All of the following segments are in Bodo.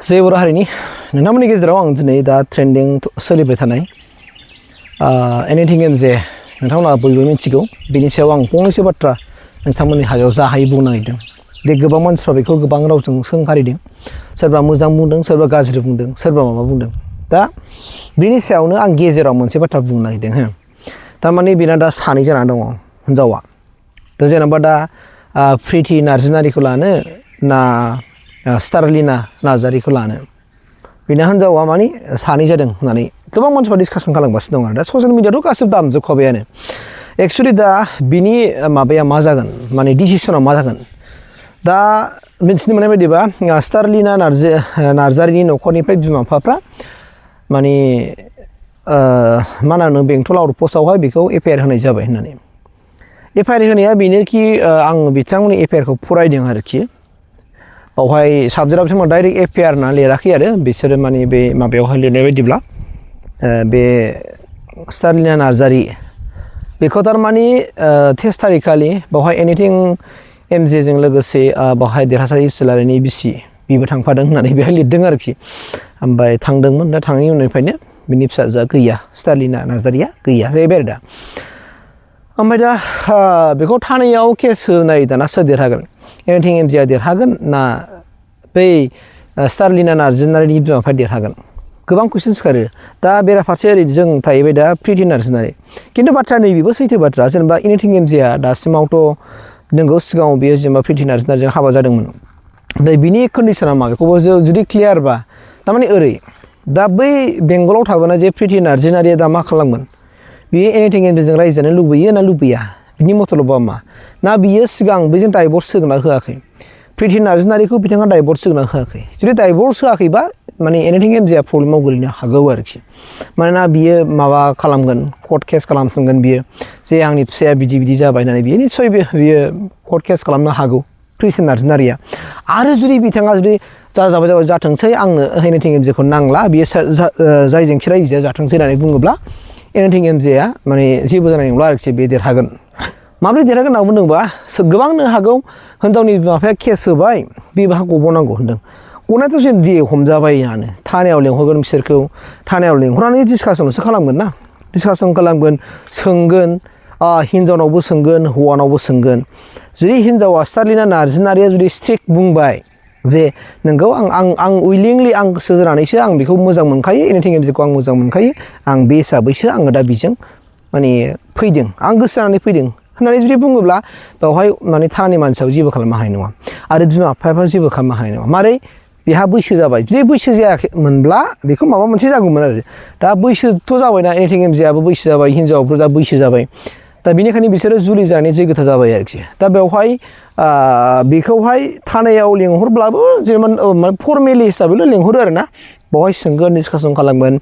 जे बर' हारिनि नोंथांमोननि गेजेराव आं दिनै दा ट्रेन्डिं सोलिबाय थानाय एनिथिं एम जे नोंथांमोना बयबो मिथिगौ बेनि सायाव आं फंनैसो बाथ्रा नोंथांमोननि हायाव जा हायो बुंनो नागिरदों। बे गोबां मानसिफ्रा बेखौ गोबां रावजों सोंखारिदों, सोरबा मोजां बुंदों, सोरबा गाज्रि बुंदों, सोरबा माबा बुंदों। दा बेनि सायावनो आं गेजेराव मोनसे बाथ्रा बुंनो नागिरदों हो। थारमाने बेना दा सानै जानानै दङ हिनजावा। दा जेनेबा दा प्रिति नार्जारिखौ लानो ना स्टारलिना नार्जारिखौ लानो, बेना हिनजावा माने सानै जादों होननानै गोबां मानसिफ्रा डिसकासन खालामगासिनो दं आरो दा ससियेल मिडियाथ' गासिबो दामजोबखाबायानो। एक्सुवेलि दा बिनि माबाया मा जागोन, माने डिसिसना मा जागोन, दा मिथिनो मोननाय बायदिबा स्टारलिना नार्जारिनि न'खरनिफ्राय बिमा बिफाफ्रा माने मा होनो बेंटल आउट पस्टआवहाय बेखौ एफआइआर होनाय जाबाय होननानै। एफआइआर होनाया बेनोखि आं बिथांमोननि एफआइआरखौ फरायदों आरोखि, बावहाय साबजेक्टआव बिसोर डाइरेक्ट एफआइआर होनना लिराखै आरो बिसोरो माने बे माबायावहाय लिरनाय बायदिब्ला बे स्टारलिना नार्जारि बेखौ थारमाने 23 थारिखखालि बावहाय एनिथिं एमजेजों लोगोसे बावहाय देरहासार sterlinaनि बिसि बिबो थांफादों होननानै बेहाय लिरदों आरोखि। ओमफ्राय थांदोंमोन, दा थांनायनि उननिफ्रायनो बिनि फिसाजोआ गैया, स्टारलिना नार्जारिया गैया जाहैबाय आरो दा। ओमफ्राय दा बेखौ थानायाव केस होनाय दाना सोर देरहागोन, एनिथिं एमजेआ देरहागोन ना बै स्टारलिना नार्जारिनि बिमा बिफाया देरहागोन, गोबां कुइसन सिखारो। दा बेराफारसे ओरै जों थाहैबाय दा प्रिति नार्जारि। खिन्थु बाथ्राया नैबेबो सैथो बाथ्रा, जेनेबा एनिथिं एमजेआ दासिमावथ' नोंगौ सिगाङाव बेयो जेनेबा प्रिति नार्जारिजों हाबा जादोंमोन। दा बिनि कन्डिसना मा बेखौबो जुदि क्लियारबा, थारमाने ओरै दा बै बेंगलाव थाबोनाय जे प्रिति नार्जारिया दा मा खालामगोन, बियो एनिथिं एमजेजों रायजो जानो लुबैयो ना लुबैया, बिनि मतलबा मा, ना बियो सिगां बेजों डाइभर्स होगोन ना होआखै, प्रिति नार्जारिखौ बिथाङा डाइभर्स होगोन ना होआखै। जुदि डाइभर्स होआखैबा माने एनिथिं एमजेआ प्रब्लेमाव गोलैनो हागौ आरोखि। मानोना बियो माबा खालामगोन, कर्ट केस खालामफिनगोन बियो, जे आंनि फिसाया बिदि बिदि जाबाय होननानै बियो निस्सय बियो कर्ट केस खालामनो हागौ प्रिति नार्जारिया। आरो जुदि बिथाङा जुदि जाबाय जाथोंसै, आंनो एनिथिं एमजेखौ नांला, बियो जायजोंखि रायजो जाया जाथोंसै होननानै बुङोब्ला एनिथिं एमजेआ माने जेबो जानाय नंला आरोखि, बे देरहागोन। माब्रै देरहागोन होनना बुंदोंबा गोबांनो हागौ हिनजावनि बिमा बिफाया केस होबाय, बेबो हा गबावनांगौ होनदों। गनायाथ' जों दे हमजाबायानो, थानायाव लेंहरगोन बिसोरखौ, थानायाव लेंहरनानै डिसकासनसो खालामगोन ना, डिसकासन खालामगोन, सोंगोन, हिनजावनावबो सोंगोन, हौवानावबो सोंगोन। जुदि हिनजावा स्टारलिना नार्जारिया जुदि स्ट्रिक्ट बुंबाय जे नोंगौ आं उइलिंलि आं गोसो होनानैसो आं बेखौ मोजां मोनखायो, एनिथिं एमजेखौ आं मोजां मोनखायो, आं बे हिसाबैसो आङो दा बेजों माने फैदों, आं गोसो जानानै फैदों होननानै जुदि बुङोब्ला बेवहाय माने थानानि मानसियाव जेबो खालामनो हानाय नङा आरो बिमा बिफायाबो जेबो खालामनो हानाय नङा। मारै, बेहा बैसो जाबाय, जुदि बैसो जायाखैमोनब्ला बेखौ माबा मोनसे जागौमोन आरो। दा बैसोथ' जाबायना, एनिथिं एमजेआबो बैसो जाबाय, हिनजावाबो दा बैसो जाबाय, दा बेनिखायनो बिसोरो जुलि जानानै जैगोथा जाबाय आरोखि। दा बेवहाय बेखौहाय थानायाव लेंहरब्लाबो जेनेबा फर्मेलि हिसाबैल' लेंहरो आरो ना, बेवहाय सोंगोन, डिसकासन खालामगोन।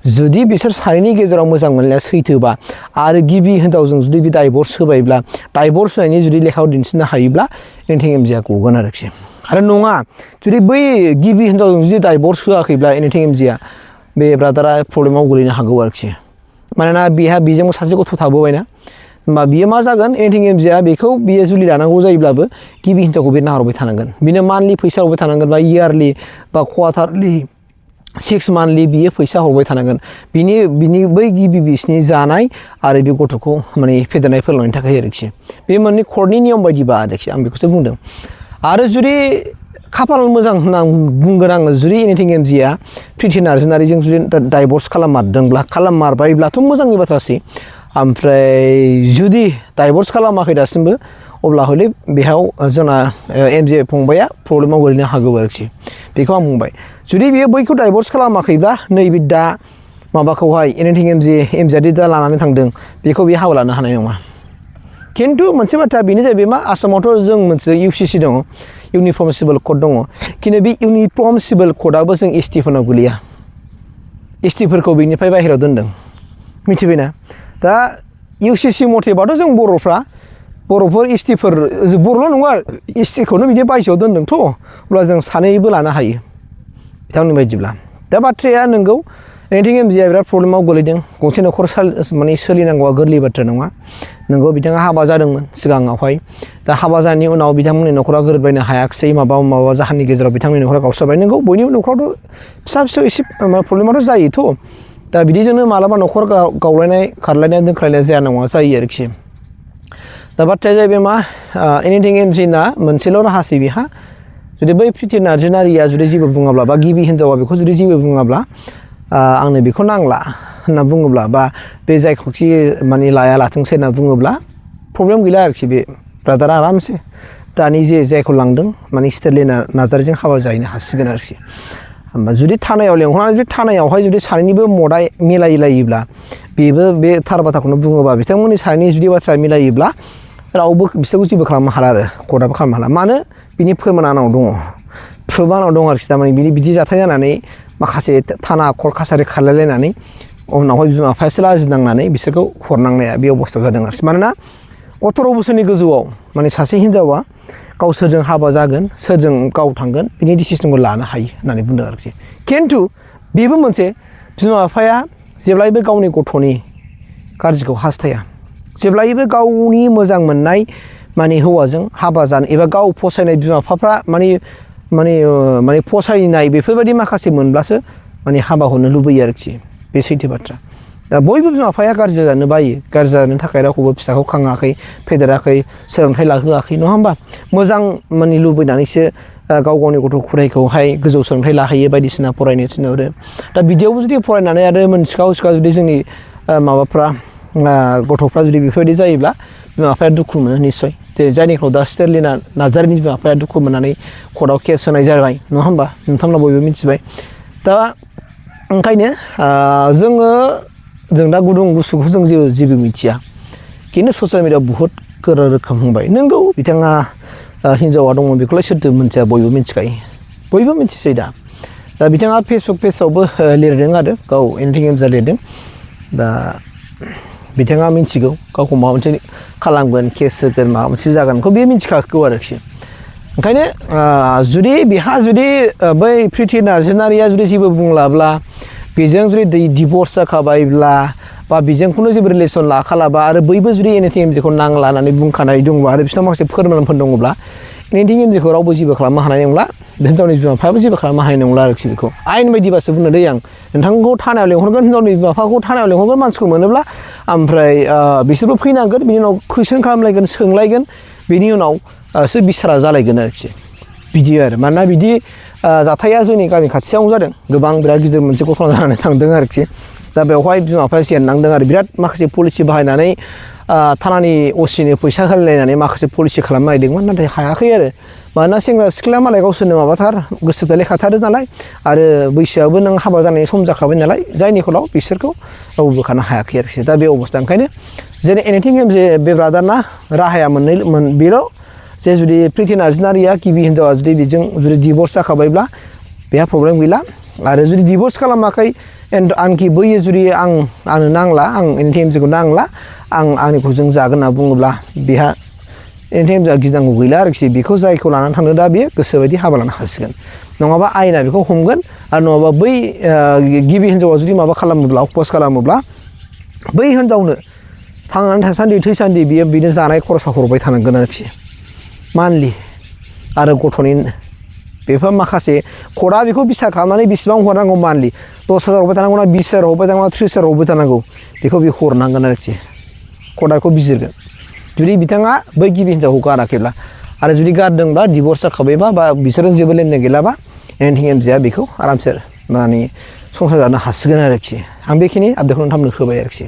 जुदि बिसोर सानैनि गेजेराव मोजां मोननाया सैथोबा आरो गिबि हिनजावजों जुदि बे डाइभर्स होबायब्ला, डाइभर्स होनायनि जुदि लेखायाव दिन्थिनो हायोब्ला एनिथिं एमजेआ गगोन आरोखि। आरो नङा, जुदि बै गिबि हिनजावजों जुदि डाइभर्स होआखैब्ला एनिथिं एमजेआ बे ब्रादारा प्रब्लेमाव गोलैनो हागौ आरोखि। मानोना बेजोंबो सासे गथ' थाबोबायना, होमबा बियो मा जागोन, एनिथिं एमजेआ बेखौ बियो जुलि लानांगौ जायोब्लाबो गिबि हिनजावखौ बे नाहरबाय थानांगोन, बिनो मान्थलि फैसा हरबाय थानांगोन, बा इयारलि बा क्वार्टारलि 6 मान्थलि बियो फैसा हरबाय थानांगोन, बिनि बै गिबि बिसिनि जानाय आरो बे गथ'खौ माने फेदेरनाय फोलावनायनि थाखाय आरोखि। बे मोननै कर्टनि नियम बायदिबा आरोखि, आं बेखौसो बुंदों। आरो जुदि खाफाल मोजां होनना बुंगोन आङो, जुदि एनिथिं एमजेआ प्रिति नार्जारिजों जुदि डाइभर्स खालाममारबायब्लाथ' मोजांनि बाथ्रासै। ओमफ्राय जुदि डाइभर्स खालामाखै दासिमबो, अब्ला हले बेयाव जोंना एमजे फंबाया प्रब्लेमाव गोलैनो हागौ आरोखि, बेखौ आं बुंबाय। जुदि बेयो बैखौ डाइभर्स खालामाखैब्ला नैबे दा माबाखौहाय एनिथिं एमजेआ दा लानानै थांदों, बेखौ बे हाबा लानो हानाय नङा। खिन्थु मोनसे बाथ्रा बेनो जाहैबाय मा, आसामावथ' जों मोनसे UCC दङ, इउनिफर्म सिभिल कड दङ, खिन्थु बे इउनिफर्म सिभिल कडाबो जों एसटिफोरनाव गोलैया, एसटिफोरखौ बेनिफ्राय बाहेरायाव दोनदों, मिथिबायना। दा UCC मथेबाथ' जों बर'फोर एसटिफोर, बर'ल' नङा, एसटिखौनो बिदि बायजोआव दोनदोंथ', अब्ला जों सानैबो लानो हायो बिथांमोननि बायदिब्ला। दा बाथ्राया नोंगौ, एनिथिं एमजिआ बिराद प्रब्लेमाव गोलैदों गंसे न'खर माने सोलिनांगौआ गोरलै बाथ्रा नङा नोंगौ बिथाङा हाबा जादोंमोन सिगाङावहाय दा हाबा जानायनि उनाव बिथांमोननि न'खरा गोरोबलायनो हायाखिसै माबा जाहोननि गेजेराव बिथांमोननि न'खरा गावस्राबाय नोंगौ बयनिबो न'खरावथ' फिसा फिसौ एसे प्रब्लेमाथ' जायोथ' दा बिदिजोंनो मालाबा न'खर गावलायनाय खारलायनाय दोनख्लायनाय जाया नङा जायो आरोखि दा बाथ्राया जाहैबाय मा एनिथिं एमजिना मोनसेल' राहासै बिहा जुदि बै प्रिथि नार्जारिया जुदि जेबो बुङाब्ला बा गिबि हिन्जावा बेखौ जुदि जेबो बुङाब्ला आंनो बेखौ नांला होनना बुङोब्ला बा बे जायखौखि माने लाया लाथोंसै होनना बुङोब्ला प्रब्लेम गैला आरोखि बे ब्रादारा आरामसे दानि जायखौ लांदों माने स्टेरलिना नार्जारिजों हाबा जाहैनो हासिगोन आरोखि जुदि थानायाव लेंहरनानै जुदि थानायावहाय जुदि सानैनिबो मदआ मिलायलायोब्ला बेबो बे थार बाथ्राखौनो बुङोबा बिथांमोननि सानैनि जुदि बाथ्रा मिलायोब्ला रावबो बिसोरखौ जेबो खालामनो हाला आरो कर्टआबो खालामनो हाला मानो बिनि फोरमान आंनाव दङ प्रुफ आंनाव दं आरोखि थारमाने बिदि जाथाय जानानै माखासे थाना कर्ट कासारि खारलायलायनानै उनावहाय बिमा बिफायासो लाजिनांनानै बिसोरखौ हरनांनाया बे अबस्थायाव जादों आरोखि मानोना 18 बोसोरनि गोजौआव माने सासे हिन्जावा गाव सोरजों हाबा जागोन सोरजों गाव थांगोन बिनि डिसिसनखौ लानो हायो होननानै बुंदों आरोखि खिन्थु बेबो मोनसे बिमा बिफाया जेब्लायबो गावनि गथ'नि गाज्रिखौ हास्थाया जेब्लायबो गावनि मोजां मोननाय माने हौवाजों हाबा जानो एबा गाव फसायनाय बिमा बिफाफ्रा माने फसायनाय बेफोरबायदि माखासे मोनब्लासो माने हाबा हरनो लुबैयो आरोखि बे सैथो बाथ्रा दा बयबो बिमा बिफाया गाज्रि जानो बायो गाज्रि जानो थाखाय रावखौबो फिसाखौ खाङाखै फेदेराखै सोलोंथाइ लाहोआखै नङा होमबा मोजां माने लुबैनानैसो गावनि गथ' गथायखौहाय गोजौ सोलोंथाइ लाहोयो बायदिसिना फरायनो थिनहरो दा बिदियावबो जुदि फरायनानै आरो मोनसिखाव जुदि जोंनि माबाफ्रा गथ'फ्रा जुदि बेफोरबायदि जायोब्ला बिमा बिफाया दुखु मोनो निस्सय जायनिखौ दा स्टेरलिना नार्जारिनि बिमा बिफाया दुखु मोननानै कर्टआव केस होनाय जाबाय नङा होमबा नोंथांमोना बयबो मिथिबाय दा ओंखायनो जों दा गुदुं गुसुखौ जों जेबो मिथिया खिन्थु ससियेल मिडियाआव बुहुत रोखोम बुंबाय नोंगौ बिथाङा हिन्जावा दङ बेखौलाय सोरथो मिथिया बयबो मिथिखायो बयबो मिथिसै दा बिथाङा फेसबुक पेजआवबो लिरदों आरो गाव एनिथिं एमजिआ लिरदों दा बिथाङा मिथिगौ गावखौ माबा मोनसे खालामगोन केस होगोन माबा मोनसे जागोनखौ बे मिथिखागौ आरोखि ओंखायनो जुदि बेहा जुदि बै प्रिथि नार्जारिया जुदि जेबो बुंलाब्ला बेजों जुदि डिभर्स जाखाबायब्ला बा बेजोंखौनो जेबो रिलेसन लाखालाबा आरो बैबो जुदि एनिथिं एमजिखौ नांला होननानै बुंखानाय दंबा आरो बिसोरनाव माखासे फोरमानफोर दङब्ला एनिथिं एमजिखौ रावबो जेबो खालामनो हानाय नंला हिन्जावनि बिमा बिफायाबो जेबो खालामनो हानाय नंला आरोखि बेखौ आयेन बायदिबासो बुंनो दै आं नोंथांखौ थानायाव लेंहरगोन हिन्जावनि बिमा बिफाखौ थानायाव लेंहरगोन मानसिखौ मोनोब्ला ओमफ्राय बिसोरबो फैनांगोन बिनि उनाव कुइसन खालामलायगोन सोंलायगोन बिनि उनावसो बिसारा जालायगोन आरोखि बिदि आरो मानोना बिदि जाथाया जोंनि गामि खाथियावनो जादों गोबां बिराद गिदिर मोनसे घटना जानानै थांदों आरोखि दा बेवहाय बिमा बिफाया जेननांदों आरो बिराद माखासे पलिसि बाहायनानै थानानि असिनो फैसा होलायनानै माखासे पलिसि खालामनो नागिरदोंमोन नाथाय हायाखै आरो मानोना सेंग्रा सिख्लाया मालाय गावसोरनो माबाथार गोसो थोलायखाथारो नालाय आरो बैसोआबो नों हाबा जानायनि सम जाखाबाय नालाय जायनि फलाव बिसोरखौ रावबो बोखानो हायाखै आरोखि दा बे अबस्था ओंखायनो जेने एनिथिं एमजि बे ब्रादारना राहाया बेल' जे जुदि प्रिथि नार्जारिया गिबि हिन्जावा जुदि बेजों जुदि डिभर्स जाखाबायब्ला बेहा प्रब्लेम गैला आरो जुदि डिभर्स खालामाखै आंखि बैयो जुदि आंनो नांला आं एनिथिं एमजिखौ नांला आंनिखौ जों जागोन होनना बुङोब्ला बेहा एनिथिं एमजिआ गिनांगौ गैला आरोखि बेखौ जायखौ लानानै थांदों दा बेयो गोसोबायदि हाबा लानो हासिगोन नङाबा आयेना बेखौ हमगोन आरो नङाबा बै गिबि हिन्जावा जुदि माबा खालामोब्ला अफस खालामोब्ला बै हिन्जावनो थांनानै थासान्दि थैसान्दि बिनो जानाय खरसा हरबाय थानांगोन आरोखि मान्थलि आरो गथ'नि बेफोर माखासे कर्टआ बेखौ बिसार खालामनानै बेसेबां हरनांगौ मान्थलि 10,000 हरबाय थानांगौ ना 20,000 हरबाय थानांगौ ना 30,000 हरबाय थानांगौ बेखौ बे हरनांगोन आरोखि कर्टआ बेखौ बिजिरगोन जुदि बिथाङा बै गिबि हिन्जावखौ गाराखैब्ला आरो जुदि गारदोंबा डिभर्स जाखाबायबा बा बिसोरजों जेबो लेनदेन गैलाबा एनिथिं एमजिआ बेखौ आरामसे माने संसार जानो हासिगोन आरोखि आं बेखिनि आपडेटखौ नोंथांमोननो होबाय आरोखि